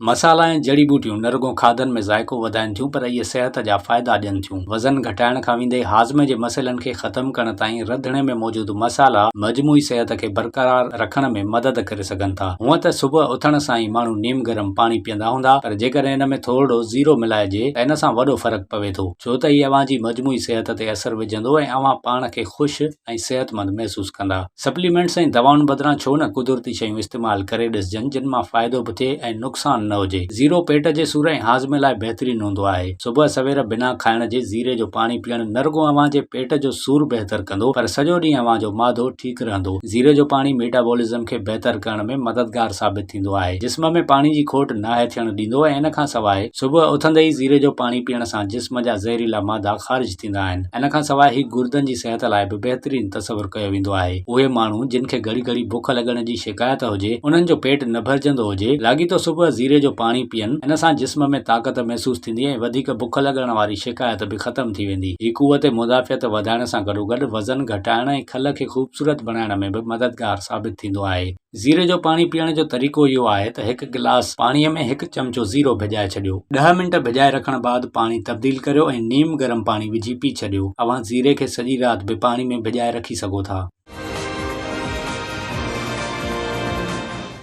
مصالحا ۽ جڙي ٻوٽيون نه رڳو کاڌن ۾ ذائقو وڌائين ٿيون پر اهي صحت جا فائدا ڏين ٿيون. وزن گهٽائڻ کان ويندي هاضمي جي مسئلن کي ختم ڪرڻ تائين رڌڻي ۾ موجود مصالحا مجموعي صحت کي برقرار رکڻ ۾ مدد ڪري سگهن ٿا. هونء ته صبح اٿڻ سان ئي ماڻهو نيم گرم پاڻي پيئندا هوندا پر جيڪڏهن ان ۾ ٿورڙو زيرو ملائجي ته ان سان وڏو فرق پوي ٿو ڇو ته هي اوهان جي مجموعي صحت تي اثر وجهندو ۽ اوهان پاڻ کي خوش ۽ صحتمند محسوس ڪندا. سپليمينٽس ۽ دوائن بدران ڇو نه قدرتي شيون استعمال ڪري ڏسجن جن مان فائدو به ٿئي ۽ نقصان نه هجي. زيرو پيٽ جي سور ۽ هاضمي لاء بهترين هوندو آهي. صبح سوير بنا کائڻ جي زيري جو پاڻي پيئڻ نه رڳو اوهان جي پيٽ جو سور بهتر ڪندو پر سڄو ڏينهن اوهان جو معدو ٺيڪ رهندو. زيري جو پاڻي ميٽابولزم کي بهتر ڪرڻ ۾ مددگار ثابت ٿيندو آهي. جسم ۾ پاڻي جي کوٽ ناهي ٿيڻ ڏيندو ۽ ان کان سواء صبح اٿندي ئي زيري جو پاڻي پيئڻ سان جسم جا زهريلا مادا خارج ٿيندا آهن. ان کان سواء هي گردن جي صحت لاء به بهترين تصور ڪيو ويندو آهي. اهي ماڻهو جن کي گهڙي گهڙي بک لڳڻ جي شڪايت هجي، انهن جو پيٽ نه ڀرجندو هجي، لاڳيتو صبح زيري جو پاڻي پيئن، ان سان جسم ۾ طاقت محسوس ٿيندي ۽ وڌيڪ بک لڳڻ واري شڪايت به ختم ٿي ويندي. هي قوت مدافعت وڌائڻ سان گڏوگڏ وزن گهٽائڻ ۽ کل کي خوبصورت بڻائڻ ۾ به مددگار ثابت ٿيندو آهي. زيري جو پاڻي پيئڻ جو طريقو اهو آهي ته هڪ گلاس پاڻي ۾ هڪ چمچو زيرو ڀڄائي ڇڏيو. ڏهه منٽ ڀڄائي رکڻ بعد پاڻي تبديل ڪريو ۽ نيم گرم پاڻي وجهي پي ڇڏيو. اوهان زيري کي سڄي رات به پاڻي ۾ ڀڄائي رکي سگهو ٿا.